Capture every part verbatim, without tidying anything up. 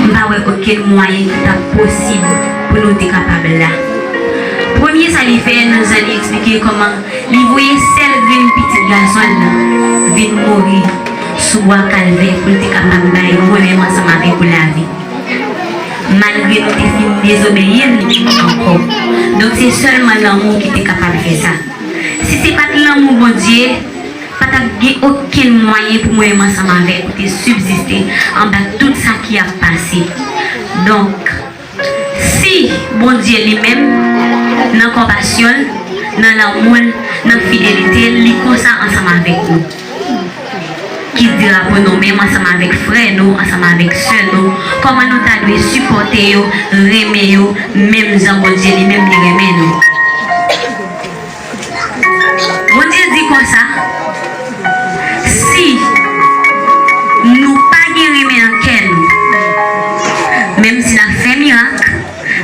M pa wè okenn mwayen ki t ap posib pou nou te kapab la. Premye sa li fè nan jan li eksplike kòman li voye sèl grenn pitit gason l lan vin mouri sou bwa kalvè pou l te kapab bay mwen menm ansanm avèk ou lavi. Malgre nou te fin dezobeyi l ankò. Donk se sèlman lanmou ki te kapab fè sa. Si se pa t lanmou Bondye, pa t ap gen okenn mwayen pou mwen menm ansanm avèk ou te sibziste anba tout sa ki ap pase. Donk, si Bondye li menm, nan konpasyon l, nan lanmou l, nan fidelite l, li konsa ansanm avèk nou, ki dira pou nou menm ansanm avèk frè nou, ansanm avèk sè nou, kòman nou ta dwe sipòte yo, renmen yo, menm jan Bondye li menm li renmen nou. Bondye di konsa, si nou pa gen renmen nan kè nou, menm si n ap fè mirak,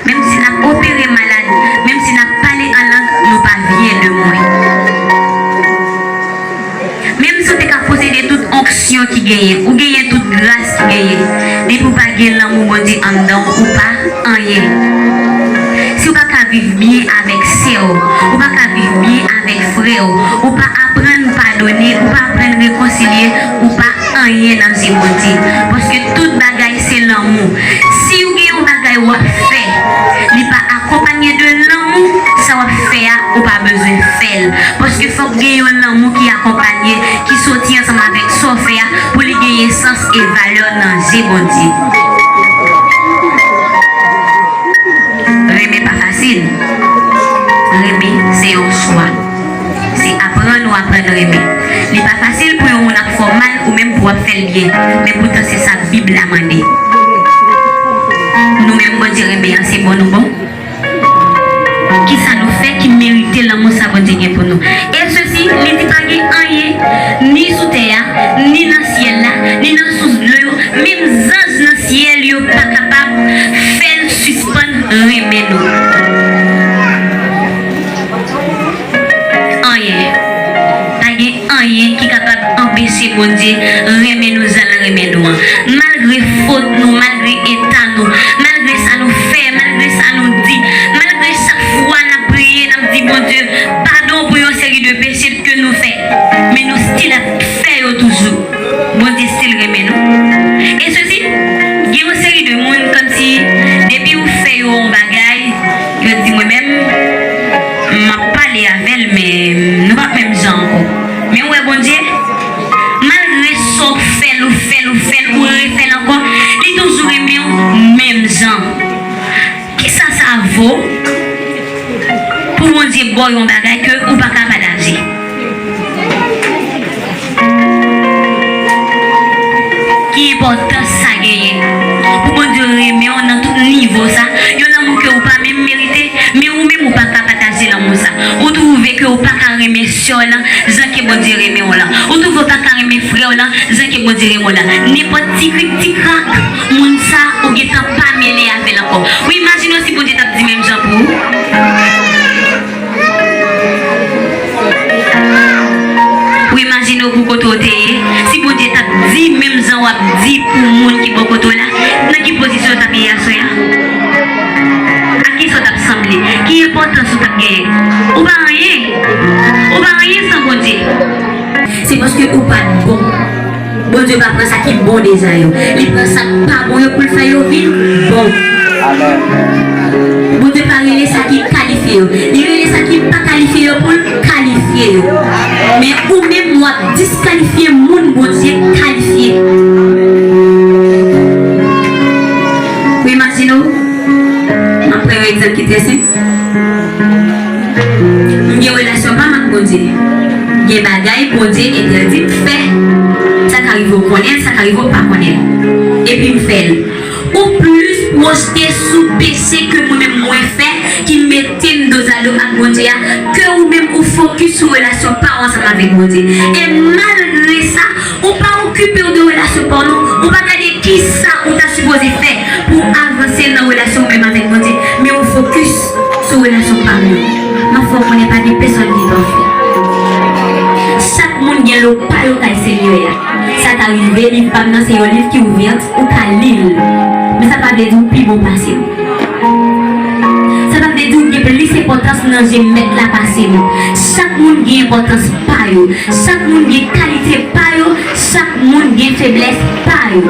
menm si n ap opere malad, menm si n ap pale an lang, nou pa vyen de mwen. Menm si w te ka posede tout onksyon ki genyen, ou genyen tout gras ki genyen, depi w pa gen lanmou Bondye anndan w, ou pa anyen. Si w pa ka viv byen avèk sè w, ou pa ka viv byen avèk frè w, ou pa aprann padone, ou pa aprann rekonsilye, ou pa anyen nan je Bondye. Paske tout bagay se lanmou. Si w gen yon bagay w ap fè, li pa akonpanye de lanmou, sa w ap fè a, ou pa bezwen fè l. Paske fòk gen yon lanmou ki akonpanye, ki soti ansanm avèk sa w fè a, pou li genyen sans e valè nan je Bondye. Renmen pa fasil. Renmen, se yon chwa. Se aprann ou aprann renmen. Li pa fasil pou yon moun ap fè w mal ou menm pou w ap fè l byen. Men poutan se sa Bib la mande. Nou menm Bondye renmen an, se bon nou bon? Kisa nou fè ki merite lanmou sa Bondye gen pou nou? E sesi, li di pa gen anyen, ni sou tè a, ni nan syèl la, ni nan sous dlo yo, menm zanj nan syèl yo pa kapab fè l sispann renmen nou. Anyen. Pa gen anyen ki kapab anpeche Bondye renmen nou jan l renmen nou an. Malgre fot nou, malgre eta nou, malgre sa nou fè, malgre sa nou di, malgre chak fwa n ap priye, n ap di Bondye padon pou yon seri de peche ke nou fè, men nou still ap fè yo toujou. Bondye still renmen nou. E sesi, gen yon seri de moun kòmsi depi ou fè yo yon bagay, yo di mwen menm, m ap pale avè l, men nou p ap menm jan ankò. Men ou wè Bondye, malgre sa w fè l, ou fè l, ou fè l, ou refè l ankò, li toujou renmen w menm jan. Kisa sa vo pou Bondye ba w yon bagay ke ou pa ka pataje? Ki enpòtans sa genyen pou Bondye renmen w nan tout nivo sa, yon lanmou ke ou pa menm merite, men ou menm ou pa ka pataje lanmou sa. Ou twouve ke ou pa ka renmen sè w lan jan ke Bondye renmen w lan. Ou twouve ou pa ka renmen frè w lan jan ke Bondye renmen w lan. Nenpòt ti krik ti krak, moun sa ou gentan pa mele avè l ankò. Ou imajine w si Bondye t ap di menm jan pou ou? Ou imajine w pou kote w te ye, si Bondye t ap di menm jan w ap di pou moun ki bò kote w la, nan ki pozisyon w t ap ye aswè a? A kisa w t ap sanble? Ki enpòtans ou t ap genyen? Ou pa anyen. Ou pa anyen san Bondye. Se paske ou pa t bon. Bondye pa pran sa ki bon deja yo. Li pran sa k pa bon yo pou l fè yo vin bon. Amèn. Bondye pa rele sa ki kalifye yo. Li rele sa ki pa kalifye yo pou l kalifye yo. Men ou menm, w ap diskalifye moun Bondye kalifye. Ou imajine w? M ap pran yon egzanp ki trè senp. M gen relasyon pa m ak Bondye. Gen bagay Bondye entèdi m fè. Sa ka rive w konnen l, sa ka rive w pa konnen l. Epi m fè l. Ou plis pwojte sou peche ke mwen menm mwen fè, ki mete m dozado ak Bondye a, ke ou menm ou fokis sou relasyon pa w ansanm avèk Bondye. E malgre sa, ou pa okipe w de relasyon pa w non. Ou pa gade kisa ou ta sipoze fè pou avanse nan relasyon ou menm avèk Bondye, men ou fokis sou relasyon pa w yo. M ap fè w konnen pa gen pèsonn ki pafè. Chak moun gen lo pa yo kay Senyè a. Sa ka rive, liv pa m nan se yon liv ki ouvè, ou ka li l. Men sa Sa vle di w pi bon pase m. Sa pa vle di w gen plis enpòtans nan je Mèt la pase m. Chak moun gen enpòtans pa yo. Chak moun gen kalite pa yo. Chak moun gen feblès pa yo.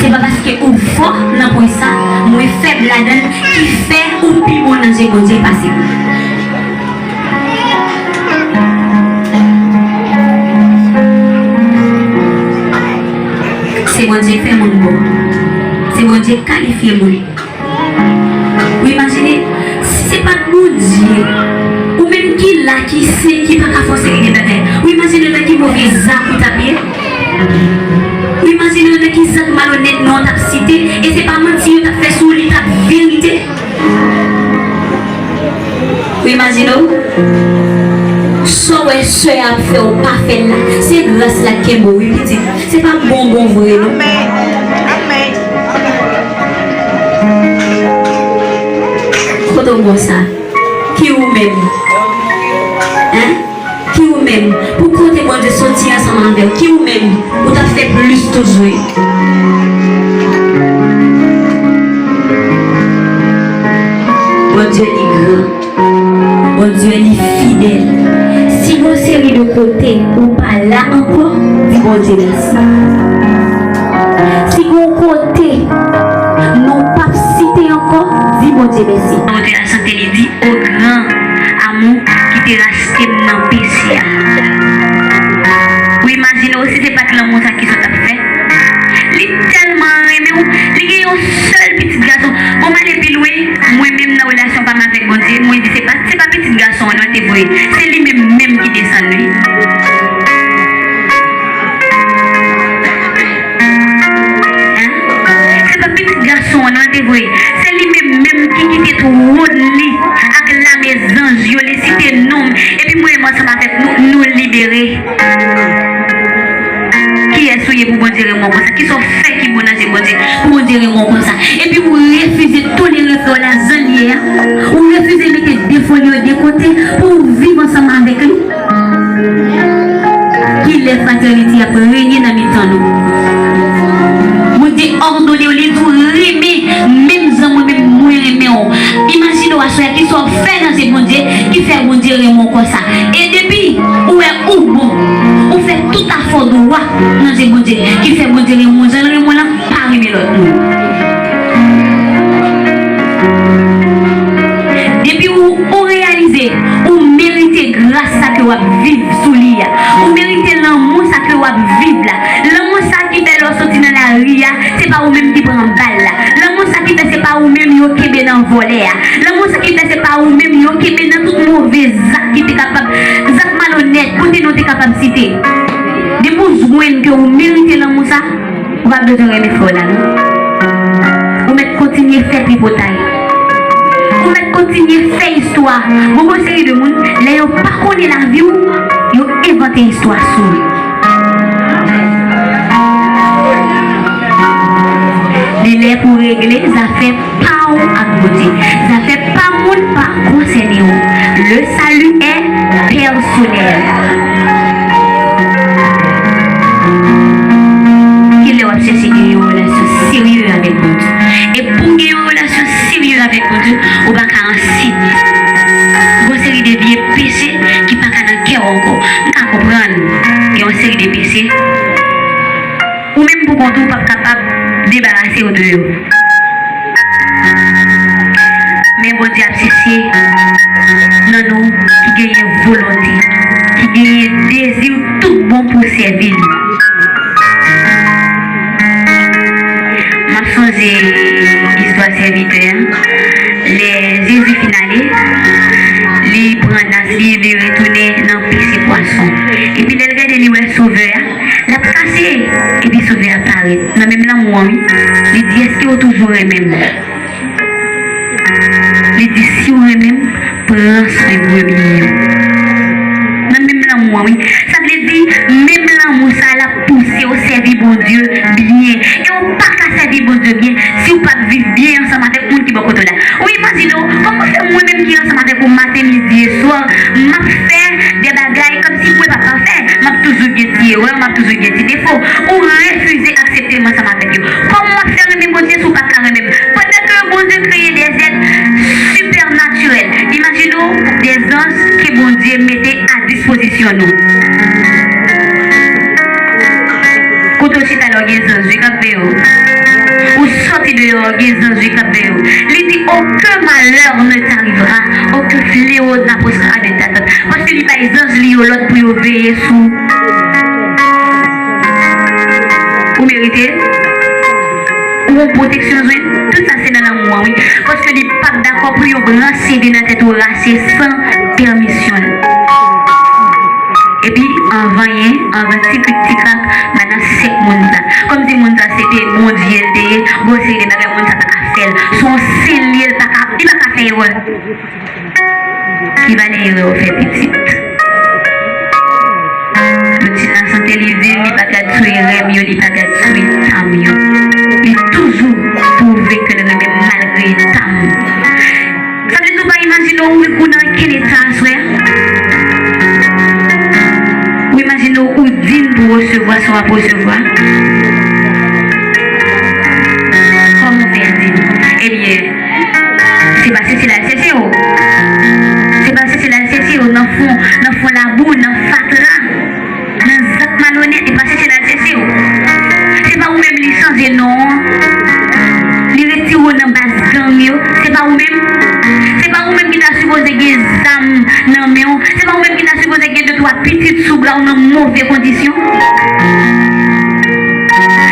Se pa paske ou fò nan pwen sa, mwen fèb ladan l, ki fè ou pi bon nan je Bondye pase m. Se Bondye k fè moun bon. Se Bondye k kalifye moun. Ou imajine, si se pa t Bondye, ou menm ki la, ki sen, ki pa ka fè w seri de bagay. Ou imajine nan ki move zak ou t ap ye. Ou imajine nan ki zak malonèt non w t ap site, e se pa manti yo t ap fè sou ou, li t ap verite. Ou imajine w? Sa w wè sè a ap fè w pa fè l la, se gras la k kenbe w, wi, pitit. Se pa bon bon vre, non. Kote w bon sa? Ki ou menm? Hein? Ki ou menm, pou kote Bondye soti ansanm avè w, ki ou menm, ou t ap fè plis toujou. Bondye li gran, Bondye li fidèl. Si gon seri de kote ou pa la ankò, di Bondye mèsi. Si gon kote non w p ap site ankò, di Bondye mèsi. Montre a chante, li di, O gran amou ki te rachte m nan peche a. Ou imajine w si se pa t lanmou sa ki sa w t ap fè? Li tèlman renmen w, li gen yon sèl pitit gason. Bon, m ale pi lwen, mwen menm nan relasyon pa m avèk Bondye, mwen di se pa, se pa pitit gason an non l te voye, se li menm menm ki desann li. Hein? Se pa pitit gason an non l te voye. Se li menm menm ki kite twòn li ak lame zanj yo, li site non m, epi mwen menm ansanm avèk nou, nou libere. Kiyès ou ye pou Bondye renmen w konsa? Kisa w fè ki bon nan je Bondye pou Bondye renmen w konsa? Epi ou refize tolere frè w la jan l ye a. Ou refize mete defo li yo de kote pou w viv ansanm avèk li. Ki lè fratènite ap renye nan mitan nou. Bondye òdone w, li di w renmen, menm jan mwen menm mwen renmen w. Imajine w aswè a, kisa w fè nan je Bondye ki fè Bondye renmen w konsa? E depi ou wè ou bon, ou fè tout afè w dwat nan je Bondye, ki fè Bondye renmen w jan l renmen w lan, pa renmen lòt moun. Depi ou, ou reyalize ou merite gras sa ke w ap viv sou li a, ou merite lanmou sa ke w ap viv la. Lanmou sa ki fè lè w soti nan lari a, se pa ou menm ki pran bal la. Lanmou sa ki fè se pa ou menm yo kenbe nan vòlè a. Lanmou sa ki fè se pa ou menm yo kenbe nan tout move zak ki te kapab, zak malonèt, kote non te kapab site. Depi w jwenn ke ou merite lanmou sa, ou pa bezwen renmen frè w la non. Ou mèt kontinye fè tripotay. Ou mèt kontinye fè istwa. Gon seri de moun, lè yo pa konnen lavi w, yo envante istwa sou ou. Li lè pou regle zafè pa w ak Bondye. Zafè pa moun pa konsène w. Le salut est personnel. Kilè w ap chèche gen yon relasyon serye avèk Bondye? E pou w gen yon relasyon serye avèk Bondye, ou pa ka ansit. Gon seri de vye peche ki pa ka nan kè w ankò. M ka konprann gen yon seri de peche. Ou menm pou kont ou p ap kapab debarase w de yo. Men Bondye ap chèche nan nou ki genyen volonte, ki genyen dezi tout bon pou sèvi li. M ap sonje istwa sèvitè a. Lè Jezi fin ale, li pran nas li, li retounen nan peche pwason. Epi lè l gade, li wè Sovè a, l ap kache, epi Sovè a parèt. Nan menm lanmou an, wi. Li di, èske w toujou renmen m? Li di, si w renmen m, pran swen brebis yo. Nan menm lanmou an, wi. Sa vle di, menm lanmou sa a, l ap pouse w sèvi Bondye byen. E w pa ka sèvi Bondye byen si w p ap viv byen ansanm avèk moun ki bò kote w la. Ou imajine w, kòman fè mwen menm ki ansanm avèk ou maten, midi e swa, m ap fè de bagay kòmsi mwen pa pafè, m ap toujou gen ti erè, m ap toujou gen ti defo, ou refize aksepte m ansanm avèk yo. Kòman w ap fè renmen Bondye si w pa ka renmen m? Pandan ke Bondye kreye des êtres supernatuels, imajine w, des anges ke Bondye mete a dispozisyon nou. Kote w chita la, w gen zanj wi k ap veye w. Ou sòti deyò, w gen zanj wi k ap veye w. Li di, aucun malheur ne t'arrivera, aucun fléau n'approchera de ta tente. Paske li bay zanj li yo lòd pou yo veye sou ou merite. Ou gon pwoteksyon jwenn. Tout sa se nan lanmou an, wi. Paske li p ap dakò pou yon branch cheve nan tèt ou rache san pèmisyon l. Epi, anvan yen, anvan ti krik ti krak, madan sèk moun sa. Kòmsi moun sa se te Bondye l te ye, gon seri de bagay moun sa pa ka fè l. Se yon sen li ye, l pa ka, li pa ka fè erè. Ki valè erè w fè pitit? Medsin lasante li di li pa gad sou erè m yo, li pa gad sou eta m yo. Li toujou pwouve ke l renmen m malgre eta m. Sa vle di w pa imajine w wi kou nan kel eta aswè a? Ou imajine w ou dign pou resevwa sa w ap resevwa? Kòman w fè dign? Ebyen, se pa chèche l al chèche w. Se pa chèche l al chèche w nan fon, nan fon labou, nan fatra, nan zak malonèt. E pa chèche l al chèche w. Se pa ou menm li chanje non an. Li retire w nan baz gang yo. Se pa ou menm. Se pa ou menm ki ta sipoze gen zam nan men w. Se pa ou menm ki ta sipoze gen de twa pitit sou bra w nan move kondisyon.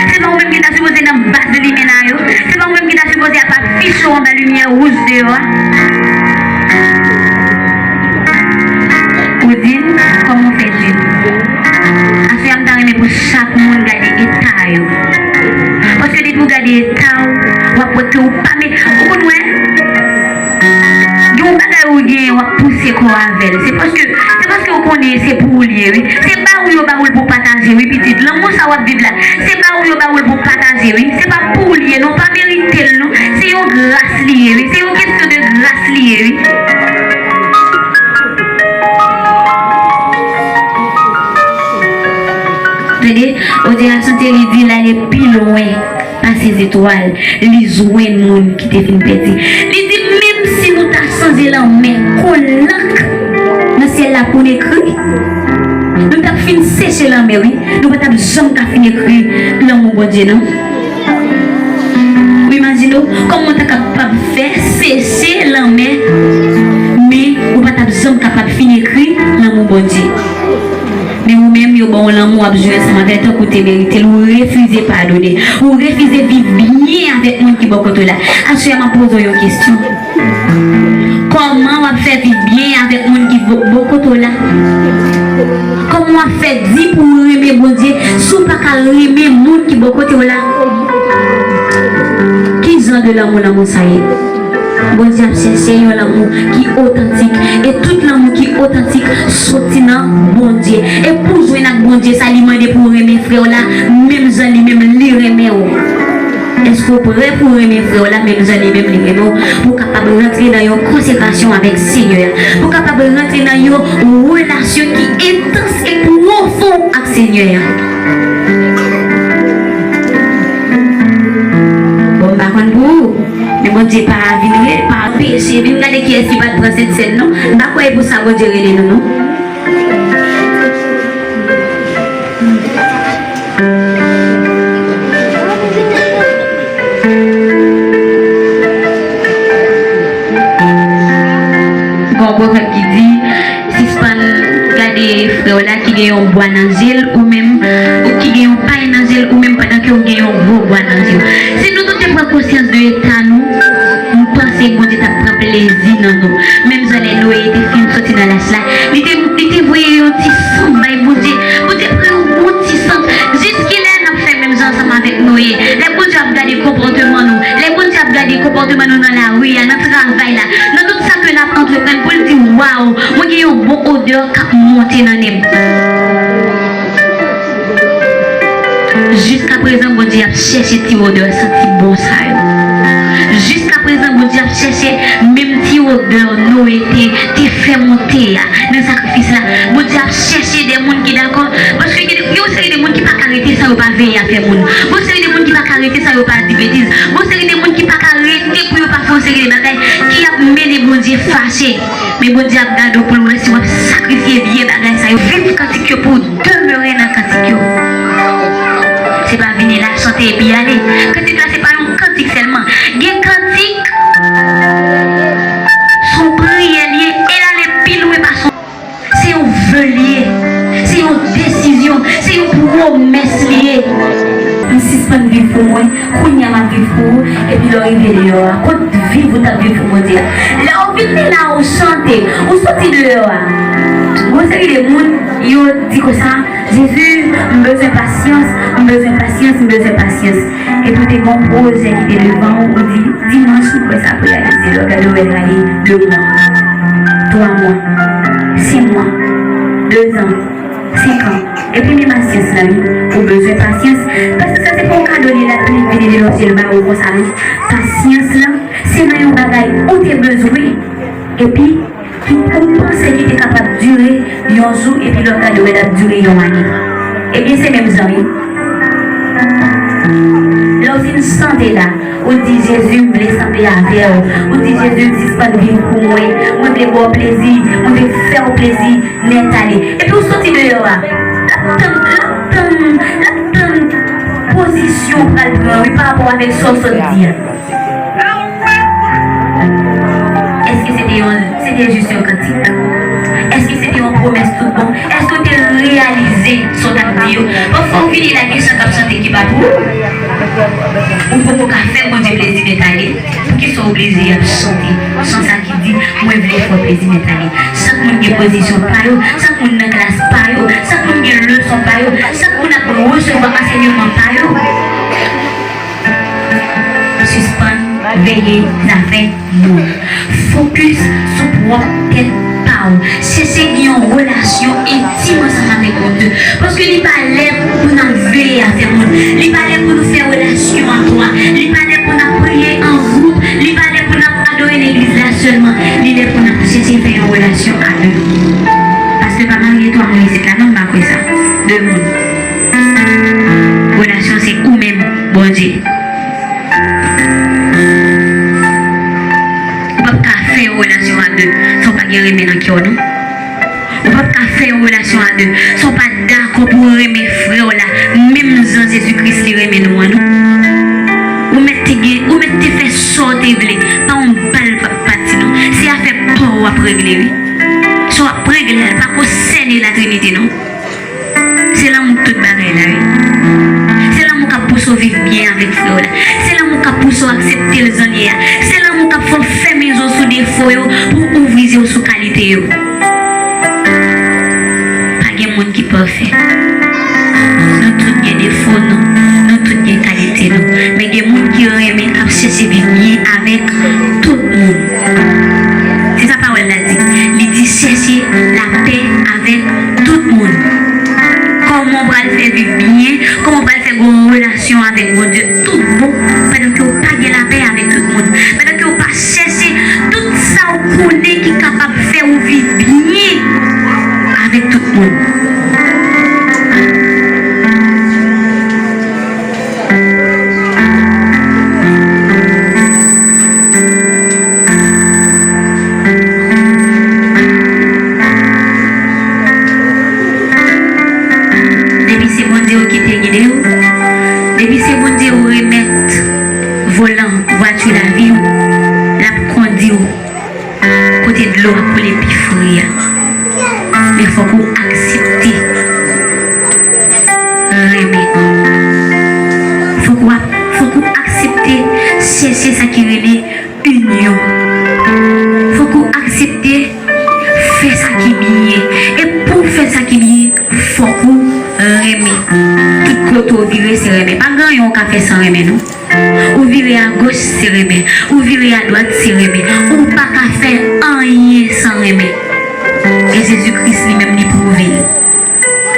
Se pa ou menm ki ta sipoze nan baz limena yo. Se pa ou menm ki ta sipoze ap afiche w anba limyè wouj deyò a. Ou di m, kòman w fè di m? Aswè a m ta renmen pou chak moun gade eta yo. Paske depi w gade eta w, w ap wè ke ou pa me-, ou konn wè, gen yon bagay ou genyen, w ap pouse kò w avè l. Se paske, se paske ou konnen se pou ou l ye, wi. Se ba ou yo ba ou l pou pataje, wi, pitit. Lanmou sa w ap viv la, se ba ou yo ba ou l pou pataje, wi. Se pa pou ou l ye, non. Pa merite l, non. Se yon gras li ye, wi. Se yon kesyon de gras li ye, wi. Tande, Bondye ap chante, li di l ale pi lwen pase zetwal, li jwenn moun ki te fin pèdi. Li di, menm si nou ta chanje lanmè, kòlèk nan syèl la pou n ekri, nou t ap fin seche lanmè, wi. Nou pa t ap janm ka fin ekri lanmou Bondye, non. Ou imajine w, kòman w ta kapab fè seche lanmè, men ou pa t ap janm kapab fin ekri lanmou Bondye. Men ou menm, yo ba w lanmou, w ap jwe ansanm avè l tankou w te merite l, ou refize padone, ou refize viv byen avèk moun ki bò kote w la. Aswè a, m ap poze w yon kesyon. Kòman w ap fè viv byen avèk moun ki bò, bò kote w la? Kòman w ap fè di pou w renmen Bondye si w pa ka renmen moun ki bò kote w la? Ki jan de lanmou, lanmou sa ye? Bondye ap chèche yon lanmou ki otantik. E tout lanmou ki otantik soti nan Bondye. E pou w jwenn ak Bondye sa, li mande pou w renmen frè w la, menm jan li menm li renmen w. Èske w prè pou w renmen frè w la, menm jan li menm li renmen w? Pou w kapab rantre nan yon konsekrasyon avèk Senyè a. Pou w kapab rantre nan yon relasyon ki entans e pwofon ak Senyè a. Bon, m pa konn pou ou. Men Bondye pa vin rele, pa anpeche, vin gade kiyès ki pa t pran Sentsèn non. M pa kwè e pou sa Bondye rele nou non. Gen yon pwovèb ki di, sispann gade frè w la ki gen yon bwa nan je l, ou menm, ou ki gen yon pay nan je l, ou menm pandan ke w gen yon gwo bwa nan je w. Si nou tout te pran konsyans de eta nou, m panse Bondye t ap pran plezi nan nou. Menm jan lè Noye te fin soti nan lach la, li te, li te voye yon ti sant bay Bondye. Bondye pran yon bon ti sant. Jiskilè n ap fè menm jan ansanm avèk Noye? Lè Bondye ap gade konpòteman nou, lè Bondye ap gade konpòteman nou nan lari a, nan travay la, nan tout sa ke n ap antreprann, pou l di, waw, mwen gen yon bon odè k ap monte nan nen m. Jiskaprezan, Bondye ap chèche ti odè santi bon sa yo. Jiska Prezan, Bondye ap chèche menm ti odè Noye te, te fè monte a nan sakrifis la. Bondye ap chèche de moun ki dakò. Paske gen yon seri de moun ki pa ka rete san yo pa veye afè moun. Yon seri de moun ki pa ka rete san yo pa di betiz. Yon seri de moun ki pa ka rete pou yo pa fè yon seri de bagay ki ap mennen Bondye fache. Men Bondye ap gade w pou l wè si w ap sakrifye vye bagay sa yo. Viv kantik yo pou w demere nan kantik yo. Se pa vini la chante epi ale. Kantik la se pa yon kantik sèlman. Gen kantik, se yon priyè l ye, e l ale pi lwen pase yon, se yon ve l ye, se yon desizyon, se yon pwomès li ye. M sispann viv pou mwen. Kounye a m ap viv pou ou, epi lè w rive deyò a, kot viv ou t ap viv pou Bondye a? Lè w vin li la, ou chante, ou soti deyò a. Gon seri de moun, yo di konsa, Jezi, m bezwen pasyans, m bezwen pasyans, m bezwen pasyans. Epi w te gen yon pwojè ki te devan ou, ou di, dimanch, m kwè sa ap reyalize. Lè w gade, w wè l ale de mwa, twa mwa, sis mwa, dezan. Senk an. Epi menm pasyans lan, wi. Ou bezwen pasyans. Pasyans lan se pa yon kado li la vini, vini devan syèl ba ou konsa, non. Pasyans lan, se nan yon bagay ou te bezwen, epi ki ou panse ki te kapab dire yon jou, epi lè w gade, w wè l ap dire yon ane. Ebyen, se menm jan, wi. Lè w fin chante la, ou di, Jezi, m vle chante avè w. Ou di, Jezi, m sispann viv pou mwen. Mwen vle ba w plezi. Mwen vle fè w plezi. Nèt ale. Epi w soti deyò a. L ap tann, l ap tann, l ap tann pozisyon w pral pran, wi, pa rapò avèk sa w sot di a. Èske se te yon, se te jis yon kantik? Èske se te yon pwomès tout bon? Èske w te reyalize sa w t ap di yo? Pafwa w vini la, gen chan k ap chante ki pa pou ou. Ou poko ka fè Bondye plezi nèt ale. Poukisa w oblije ap chante chan sa ki di, mwen vle fè w plezi nèt ale? Chak moun gen pozisyon pa yo, chak moun nan klas pa yo, chak moun gen leson pa yo, chak moun ap resevwa ansèyman pa yo. Sispann veye zafè moun. Fokis sou pwòp tèt pa w. Chèche gen yon relasyon entim ansanm avèk Bondye. Paske li pa lè pou n ap veye afè moun. Li pa lè pou nou fè relasyon a twa. Li pa lè pou n ap priye an gwoup. Li pa lè pou n ap adore legliz la sèlman. Li lè pou n ap chèche fè yon relasyon a de. Pastè pa marye twa moun isit la, non, m pa kwè sa. De moun. Relasyon se ou menm, Bondye. Ou p ap ka fè yon relasyon a de san w pa gen renmen nan kè w, non. Ou p ap ka fè yon relasyon a de san w pa dakò pou w renmen frè w la, menm jan Jezi Kris li renmen nou an, non. Ou mèt te gen, ou mèt te fè sa w te vle, pa yon bal p ap pati, non. Se afè pa w w ap regle, wi. Sa w ap regle a pa konsène Latrinite, non. Se lanmou k tout bagay la, wi. Se lanmou k ap pouse w viv byen avèk frè w la. Se lanmou k ap pouse w aksepte l jan l ye a. Se lanmou k ap fè w fèmen je w sou defo yo pou w ouvri je w sou kalite yo. Pa gen moun ki pafè. Nou tout gen defo nou. Nou tout gen kalite nou. Men gen moun ki renmen, k ap chèche viv byen avèk tout moun. Se sa pawòl la di. Li di, chèche lapè avèk tout moun. Kòman w pral fè viv byen? Kòman w pral fè gen yon relasyon avèk Bondye tout bon, pandan ke w pa gen lapè avèk tout moun? Pandan ke w pa chèche tout sa w konnen ki kapab fè w viv byen avèk tout moun. Depi se Bondye ou ki te gide w, depi se Bondye ou remèt volan vwati lavi w, l ap kondi w kote dlo ap koule pi fre a. Men fòk ou aksepte renmen. Fòk ou ap, fòk ou aksepte chèche sa ki rele inyon. Fòk ou aksepte fè sa ki byen. E pou w fè sa ki byen, fòk ou renmen. Tout kote w vire, se renmen. Pa gen anyen w ka fè san renmen, non. Ou vire agoch, se renmen. Ou vire adwat, se renmen. Ou pa ka fè anyen san renmen. E Jezi Kris li menm li pwouve l.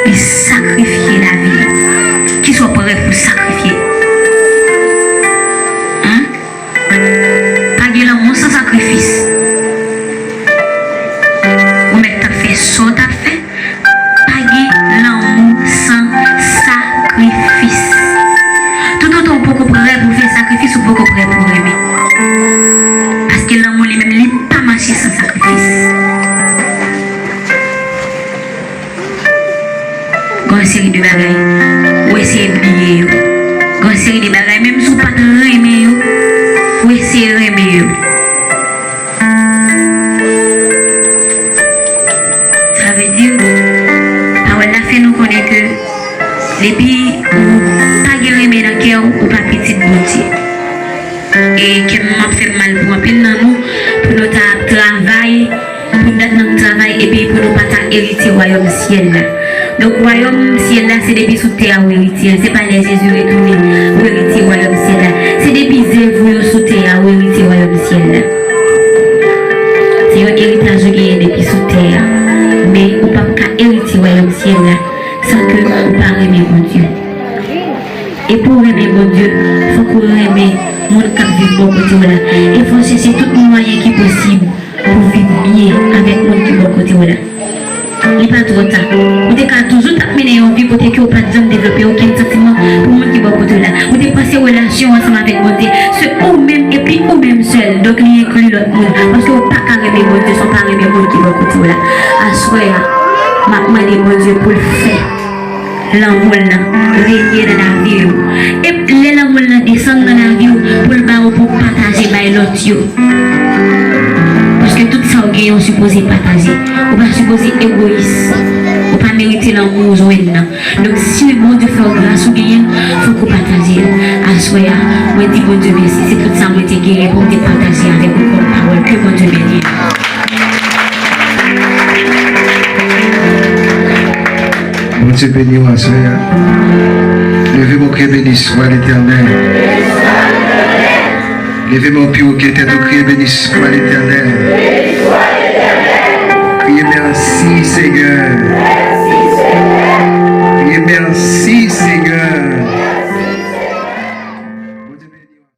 Li sakrifye lavi l. Kisa w prè pou w sakrifye? Hen? Pa sakrifis. Toutotan w poko prè pou fè sakrifis, ou poko prè pou renmen. Paske lanmou li menm, li pa mache san sakrifis. Gen yon seri de bagay, ou eseye bliye yo. Gen yon seri de bagay, menm si w pa t renmen yo, ou eseye renmen yo. Sa vle di, pawòl la fè nou konnen ke depi ou pa gen renmen nan kè w, ou pa pitit Bondye. E kè m ap fè m mal pou anpil nan nou, pou nou ta ap travay, pou n dat nan travay, epi pou nou pa ta eritye wayòm syèl la. Donk, wayòm syèl la, se depi sou tè a ou eritye l. Se pa lè Jezi retounen ou eritye wayòm syèl la. Se depi zèv ou yo sou tè a ou eritye wayòm syèl la. Se yon eritaj ou genyen depi sou tè a. Men ou p ap ka eritye wayòm syèl la san ke ou pa renmen Bondye. E pou w renmen Bondye, fòk ou renmen moun k ap viv bò kote w la. E fò w chèche tout mwayen ki posib pou w viv byen avèk moun ki bò kote w la. Li pa twò ta. Ou te ka toujou t ap mennen yon vi kote ke w pa t janm devlope okenn santiman pou moun ki bò kote w la. Ou te panse relasyon ansanm avèk Bondye se ou menm epi ou menm sèl. Donk, li enkli lòt moun. Paske ou pa ka renmen Bondye san w pa renmen moun ki bò kote w la. Aswè a, m ap mande Bondye pou l fè lanmou l nan renye nan lavi w. E lè lanmou l nan desann nan lavi w, pou l ba w pou w pataje bay lòt yo. Paske tout sa w genyen, w sipoze pataje. Ou pa sipoze egoyis. Ou pa merite lanmou w jwenn nan. Donk, si Bondye fè w gras ou genyen l, fòk ou pataje l. Aswè a, mwen di Bondye mèsi. Se tout sa mwen te genyen pou m te pataje avèk ou kòm pawòl. Ke Bondye beni nou. Bondye beni w aswè a. Leve men w, kriye, beni swa Letènèl. Leve men w pi wo ke tèt ou, kriye, beni swa Letènèl. Kriye, mèsi Senyè.